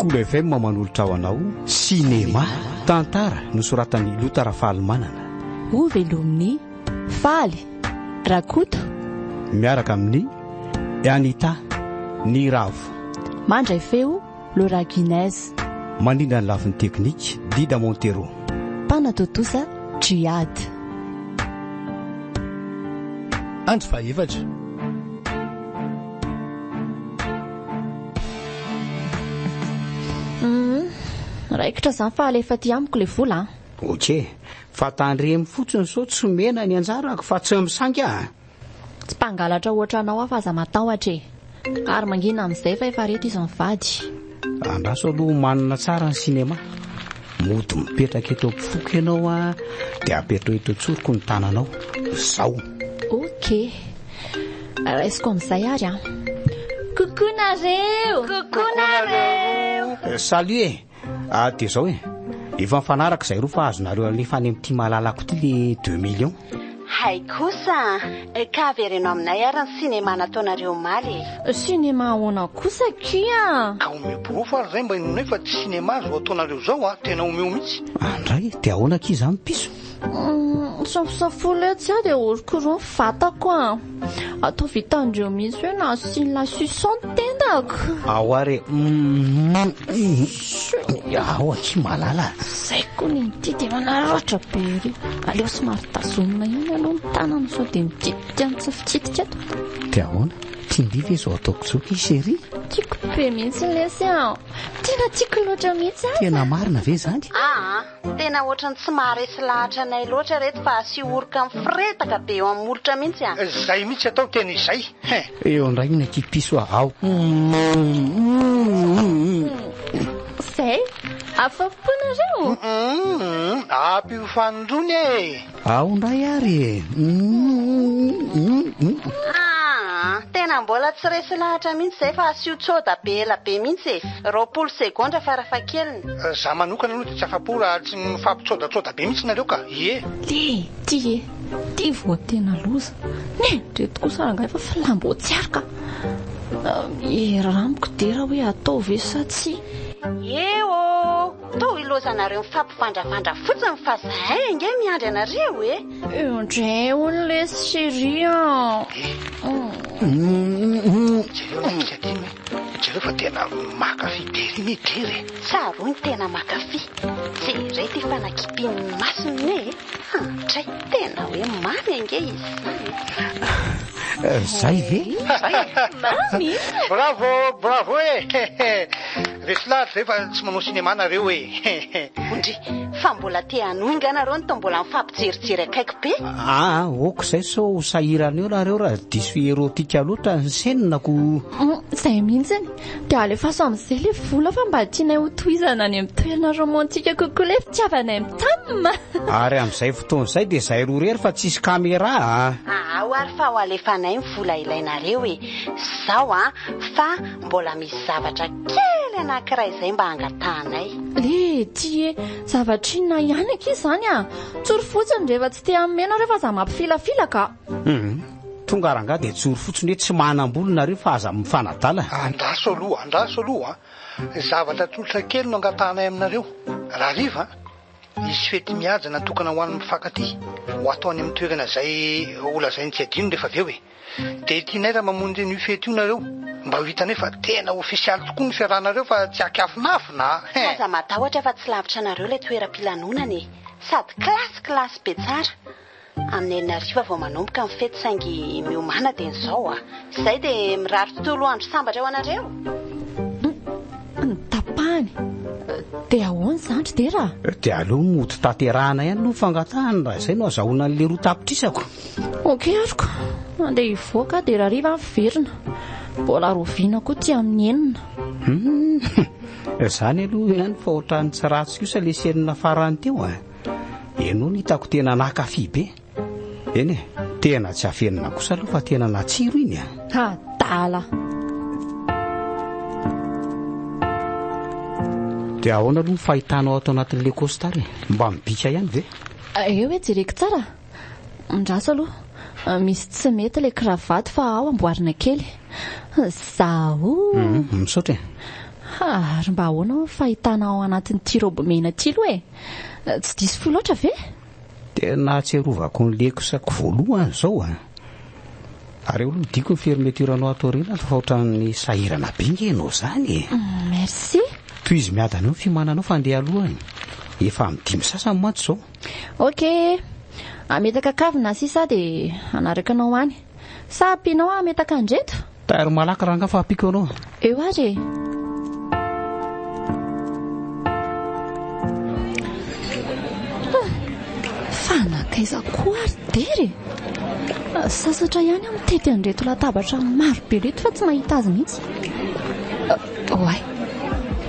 Kolo FM manolotra ho anao Cinéma, tantara nosoratan'i Lota Rafalimanana. Ho velomin'i Faly Rakoto. Miaraka amin'i Anita Niravo. Mandray feo Laura Guinez. Mandrindra ny lafiny teknika Dida Montero. Mpanatontosa Djihad. Andro fahefatra. Hum, raikitra izany fa alefa aty amiko ilay vola an. Ok, fa tandremo fotsiny sao tsy omena ny anjarako fa tsy misangy aho. Tsy mpangalatra ohatra anao aho fa aza matahotra e. Ary mangina amin'izay fa efa reto izy mivady. Andraso aloha omanina tsara ny cinéma. Mody mipetraka eto am-pofoko ianao a, dia apetrao eto an-tsoroko ny tananao. Zao. Ok. Raisiko amin'izay ary an. Coucou nareo! Coucou nareo! Salut e! Ah, dia izao e, efa mifanaraka izay roa fa azonareo alefa any amin'ity malalako ity le deux millions. Hay kosa an! Ka avereno aminay ary ny cinéma nataonareo omaly e! Cinéma ahoana kosa akia? Ka omeo porofo ary izay mba inoanay fa tsy cinéma izao ataonareo izao an! Tena omeo mihitsy. Andray, dia ahoana akia izany piso? Safosafoa letsy aho dia orokoroa ny vatako an! Ataovy hitandreo mihitsy hoe nasiany la suçon ny tendako. Ao ary e. Ao akia malala. Zay koa ny ity dia manararaotra be ery. Aleo somary tazomina ihany aloha ny tanana sao dia mikitika ny tsy fikitika eto. Dia ahoana? Tian-dry ve izao ataoko izao ki chérie? Tiako be mihitsy lesy an. Tena tiako loatra mihitsy aza. Tena marina ve izany? Aa. Tena ohatran'ny tsy maharesy lahatra anay loatra reto fa asio oroka miforetaka be eo amin'ny molotra mihitsy a! Zay mihitsy atao tena izay he! Eo indray ny akia piso a! Ao! Zay! Afa-po nareo? Humm! Ampio fanindroany e! Ao indray ary e! Aa! Tena mbola tsy resy lahatra mihitsy zay fa asio tsoda be ela be mihitsy e! 20 segondra farafahakeliny. Za manokana aloha dia tsy afa-po raha tsy mifampitsodatsoda be mihitsy nareo ka! Ie! Le ty e! Ty vao tena loza! Neny reto kosa rangahy fa flambeau tsy ary ka! Eramiko dera hoe atao ve sa tsia? Ie ô! Toa ilaozanareo mifampivandravandra fotsiny fa zahay ange miandry anareo e! Eo indray hono lesy chérie a! Jereo ny ankizy adino e! Jereo fa tena makafy be ery anie Dera e! Tsaroy ny tena makafy! Jereo ity fanakimpin'ny masony e! Antray, tena hoe mamy ange izy izany e! Zay ve? Mamy! Bravo, bravo e! Resy lahatra zay fa tsy manao cinéma nareo e! Ondry, fa mbola te hanohy nga nareo no toa mbola mifampijerijery akaiky be? Aa, ok zay sao ho sahirana eo nareo raha diso erotika loatra ny scène ko. Zay mihitsiny, dia alefaso amin'izay le vola fa mba tianay ho tohizana any amin'ny toerana romantique kokoa le fitiavanay mitam. Ary amin'izay fotoana izay dia zay roa irery fa tsisy caméra a! Ao ary fa ho alefanay ny vola ilainareo e! Zao an, fa mbola misy zavatra kely anankiray izay mba angatahanay. Le ty e! Zavatra inona ihany akia izany a! Tsory fotsiny rehefa tsy te hanome nareo fa aza mampifilafila ka! Hum! Tonga rangahy dia tsory fotsiny hoe tsy manam-bola nareo fa aza mifanadala. Andraso aloha, andraso aloha an! Zavatra tsotra kely no angatahanay aminareo. Rahariva an! Hisy fety mihaja natokana ho an'ny mpifankatia ho atao any amin'ny toerana izay holazain'i Tsy Adino rehefa avy eo e! Dia tianay raha mamonjy an'io fety io nareo mba ho hitanay fa tena ofisialy tokoa ny fiarahanareo fa tsy ankiafinafina a! Hein! Aza matahotra fa tsy lavitra anareo ilay toeram-pilanonana e! Sady classe classe be tsara! Amin'ny enina hariva vao manomboka ny fety saingy miomàna dieny izao a! Izay dia mirary tontolo andro sambatra ho anareo! Ny tapahany. Dia ahoana izany ry Dera a? Dia aleo mody tanterahana ihany aloha ny fangatahany raha izay no azahoana an'ilay roa tapitrisako. Ok aroko. Andeha hivoaka aho dia rahariva aho miverina. Mbola roviana koa ity amin'ny enina. Hum, izany aloha ihany fa ohatran'ny tsy ratsy kosa ilay scène farany teo a. Ianao no hitako tena nankafy be. Eny e, tena tsy afenina kosa aloha fa tena natsiro iny a. Adala. Dia ahoana aloha ny fahitanao ato anatin'ilay costard e? Mba mibika ihany ve? Eo hoe jereko tsara. Andraso aloha. Misy tsy mety ilay cravate fa ao amboarina kely. Zaho. Misaotra e. Ary mba ahoana ny fahitana ao anatin'ity robe mena ity aloha e? Tsy diso fo loatra ve? Tena nahatsiarovako ny lekisako voalohany izao a! Ary eo aloha midiko ny fermeture anao ato aoriana fa ohatran'ny sahirana be nge ianao izany e! Merci. Tohizo miadana eo ny fiomananao fa andeha aloha e! Efa amin'ny dimy sasany mantsy izao. Ok. Hametaka kavina sisa aho dia hanaraka anao any. Sa ampianao aho hametaka an-dreto? Tairo malaky rangahy fa ampiako anao. Eo ary e! Fa nankaiza koa ary Dera e? Sasatra ihany aho mitety an'ireto latabatra maro be ireto fa tsy mahita azy mihitsy. Oay,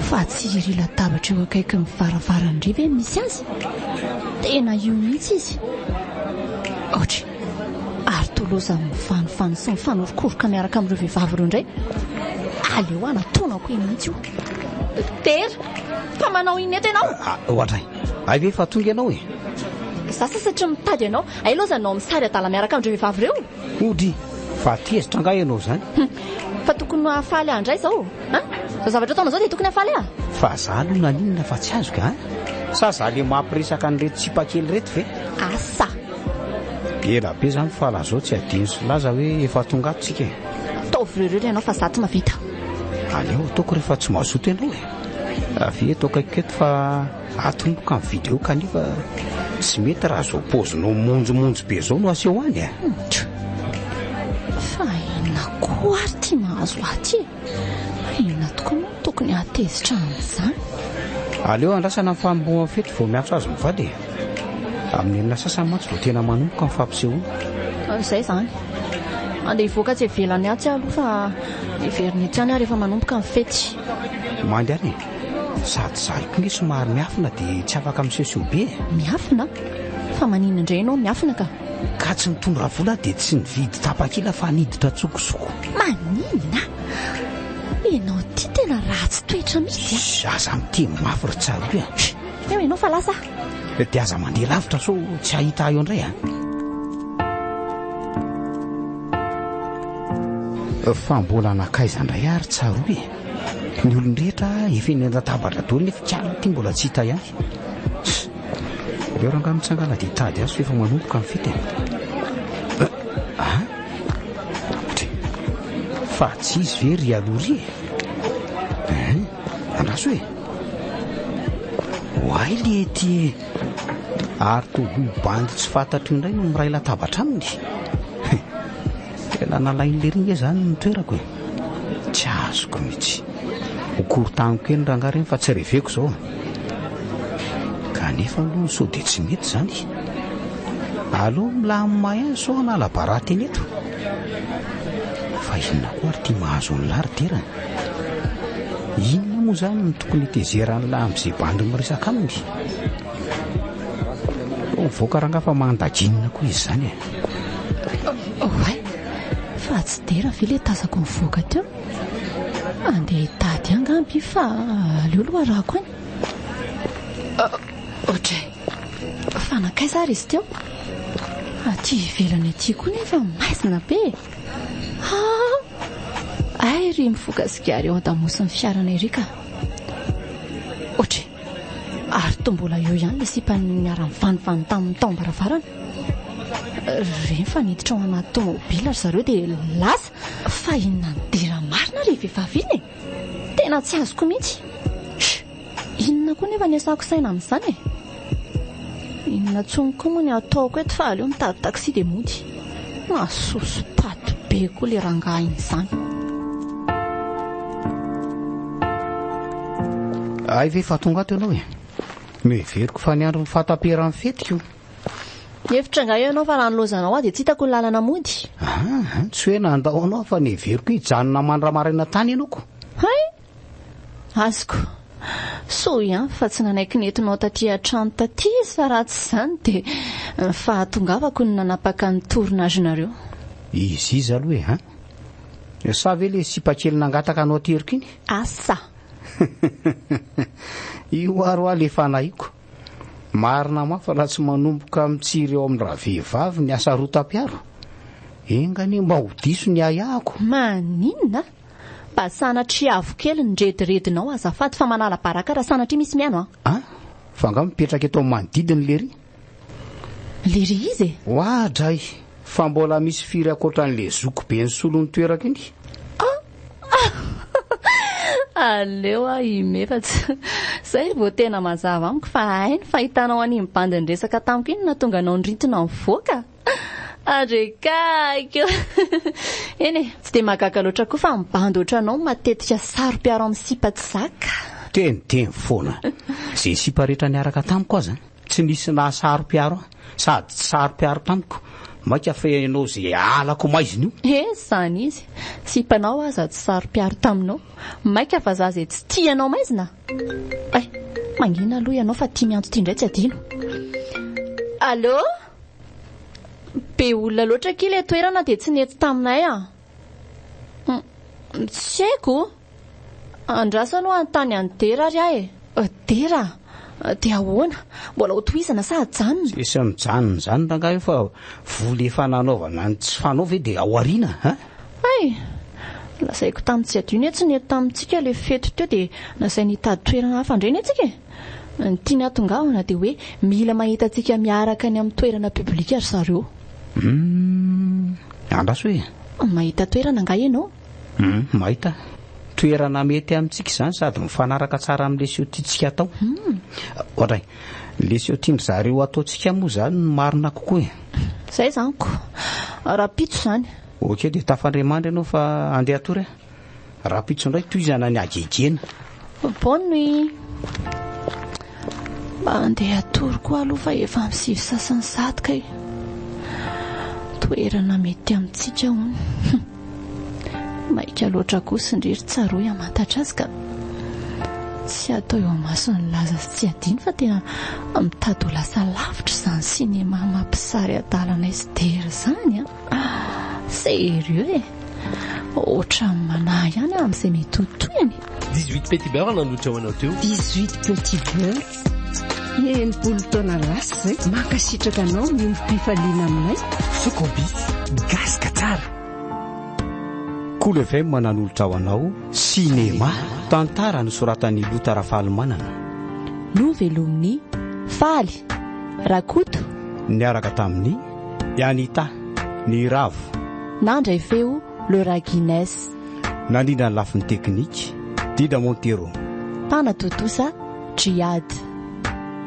fa tsy iry latabatra eo akaikin'ny varavarana iry ve no misy azy? Tena io mihitsy izy. Aotra. Ary toa loza mivanivany sy mifanorokoroka miaraka amin'ireo vehivavy ireo indray. Aleo hanatonako eny mihitsy io. Dera, fa manao inona eto ianao? Ah, ohatray. Hay ve efa tonga ianao e? Za sasatry mitady anao. Hay loza anao misary adala miaraka amin'ireo vehivavy ireo. Odry, fa tezitra angaha ianao izany? Fa tokony hahafaly ahy indray izao. An? Izao zavatra ataonao izao dia tokony hahafaly ahy? Fa za aloha naninona fa tsy azoko an? Sa za le mampiresaka an'ireto sipa kely ireto ve? Asa! Ela be zany fa lazao tsy adino sy laza hoe efa tonga ato tsika e. Ataovy rerera ianao fa za tsy mahavita. Aleo ataoko rehefa tsy mazoto ianao e. Avia eto akaikiko eto fa atomboka ny video kanefa tsy mety raha zao paozinao monjomonjo be zao no aseho any e. Fa inona koa ary ty mahazo ahy ty e? Inona tokoa moa no tokony hahatezitra an'izany? Aleo andrasana ny fanombohan'ny fety vao miantso azy mivady e! Amin'ny enina sasany mantsy vao tena manomboka ny fampisehoana. Izay izany. Andeha hivoaka atsy ivelany atsy aho aloha fa hiverina etsy ihany aho rehefa manomboka ny fety. Mandehana e! Sady izaho koa nge somary miafina dia tsy afaka misehoseho be e! Miafina? Fa maninona indray ianao miafina ka? Ka tsy nitondra vola dia tsy nividy tapakila fa niditra an-tsokosoko. Maninona? Ianao ity tena ratsy toetra mihitsy a! Shh, aza miteny mafy ry Tsaroy a! Shh, eo ianao fa lasa. Dia aza mandeha lavitra sao tsy hahita ahy eo indray a! Fa mbola nankaiza indray ary Tsaroy e? Ny olon-drehetra efa eny an-databatra daholo nefa kala ity mbola tsy hita ihany. Shh. Aleo rangahy mitsangana dia hitady azy fa efa manomboka ny fety e. Ah? Fa tsy izy ve ry aloha ry e? Hein? Andraso e. Oay le ety e. Ary toa io bandy tsy fantatro indray no miray latabatra aminy. Tena nalain'i lery nge zany ny toerako e. Tsy azoko mihitsy. Ho korotaniko eny rangahy ireny fa tsy reveko izao. Kanefa aloha sao dia tsy mety izany. Aleo milamina ihany sao hanala barà teny eto. Fa inona koa ary ity mahazo an'i lahy ry Dera? Inona moa izany no tokony hitezeran'i lahy amin'izay bandy miresaka aminy? Mivoaka rangahy fa mandaginina koa izy izany e. Oay, fa tsy Dera ve ilay tazako nivoaka teo? Andeha hitady angamba io fa aleo aloha arahako any. Ohatray, fa nankaiza ary izy teo? Aty ivelany aty koa nefa maizina be e! Haa! Hay ry mifoka sigara eo an-damosin'ny fiaranay ry ka! Ohatray, ary toa mbola eo ihany ilay sipa niara-nivanivany tamin'ny tao am-baravarana. Rehefa niditra ao anaty tomobila ry zareo dia lasa. Fa inona ny dera marina ry vehivavy iny e? Tena tsy azoko mihitsy. Inona koa nefa ny asako saina amin'izany e? Inona intsony koa moa ny ataoko eto fa aleo mitady taxi dia mody. Mahasoso-paty be koa ilay rangahy iny izany. Hay ve fa tonga ato ianao e? Noheveriko fa niandry ny fahataperan'ny fetiko. Nihevitra angaha ianao fa raha nilaozanao aho dia tsy hitako ny lalana mody? Ah, tsy hoe nandao anao aho fa neveriko hijanona mandra-maraina tany ianao ko. Hay! Azoko. Soa ihany fa tsy nanaiky nentinao taty an-trano taty izy fa raha tsy izany dia ny fahatongavako no nanapaka ny tournage-nareo. Izy iza aloha e, han? Sa ve ilay sipa kely nangataka anao ateriko iny? Asa! Io ary hoa ilay fanahiko. Marina mafy raha tsy manomboka mitsiry eo amin'ny ravehivavy ny hasarotam-piaro. Enga anie mba ho diso ny ahiahiko. Maninona? Mba sanatria avo kely ny rediredinao azafady fa manala baraka raha sanatria misy mihaino an! An! Fa angaha mipetraka eto amin'ny manodidina lery? Lery iza e? Oadray! Fa mbola misy firy ankoatran'le zoky be nisolo ny toerako iny? Aleo aho hihomehy fa tsy izay vao tena mazava amiko fa hay ny fahitanao an'iny bandy niresaka tamiko iny no nahatonga anao nirintona nivoaka. Andrekako! Eny e, tsy dia mahagaga loatra koa fa ny bandy ohatranao matetika saro-piaro amin'ny sipa tsy zaka. Teniteny foana. Izay sipa rehetra niaraka tamiko aza tsy nisy nahasaro-piaro ahy sady tsy saro-piaro tamiko. Mainka fa ianao izay halako maizina io. He, izany izy. Sipanao aza tsy saro-piaro taminao. Mainka fa za izay tsy tia anao maizina. Hay, mangina aloha ianao fa tia miantso ity indray tsy adino. Allô? Be olona loatra akia ilay toerana dia tsy nety taminay ah. Tsy haiko. Andraso aloha hanontany an'i Dera ary aho e. Dera? Dia ahoana? Mbola ho tohizana sa hajanona? Tsisy mijanona izany rangahy io fa vola efa nanaovana ny tsy fanao ve dia ao aoriana a? Hay! Lazaiko tamin'i Tsiadino hoe tsy nety tamintsika ilay fety teo dia nasainy hitady toerana hafa indray anie tsika e! Ny tiany hahatongavana dia hoe mila mahita antsika miaraka any amin'ny toerana public ry zareo. Humm! Andraso e! Mahita toerana angaha ianao? Humm! Mahita. Toerana mety amintsika izany sady mifanaraka tsara amin'ilay seho tiantsika hatao. Humm! Oadray! Ilay seho tian-dry zareo hataontsika moa izany no marina kokoa e! Izay izany ko! Rahampitso izany. Ok dia tafandriamandry ianao fa andeha hatory aho. Rahampitso indray tohizana ny hagegena. Bonne nuit. Mba andeha hatory koa aloha fa efa amin'ny sivy sasany sahady kay. Toerana mety amintsika hono. Maika loatra kosa ndry ry tsaroy hamantatra azy ka. Tsy atao eo imason'ny laza sy tsy adino fa tena mitady ho lasa lavitra izany sinema mampisary adala anay sy Dera izany an. Sérieux e! Ohatran'ny manahy ihany aho amin'izay mety ho tohiny. 18 petit beurre nanolotra ho anao teo. 18 petit beurre? 60 taona lasa izay. Mankasitraka anao miombom-pifaliana aminay. Socobis, gasy ka tsara. Kolo FM nanolotra ho anao Sinema, tantara nosoratan'i Lota Rafalimanana. Novelomin'i Faly Rakoto. Niaraka tamin'i. I Anita, Niravo. Nandray feo Laura Guinness. Nandrindra ny lafiny teknika, Dida Montero. Mpanatontosa, Djihad.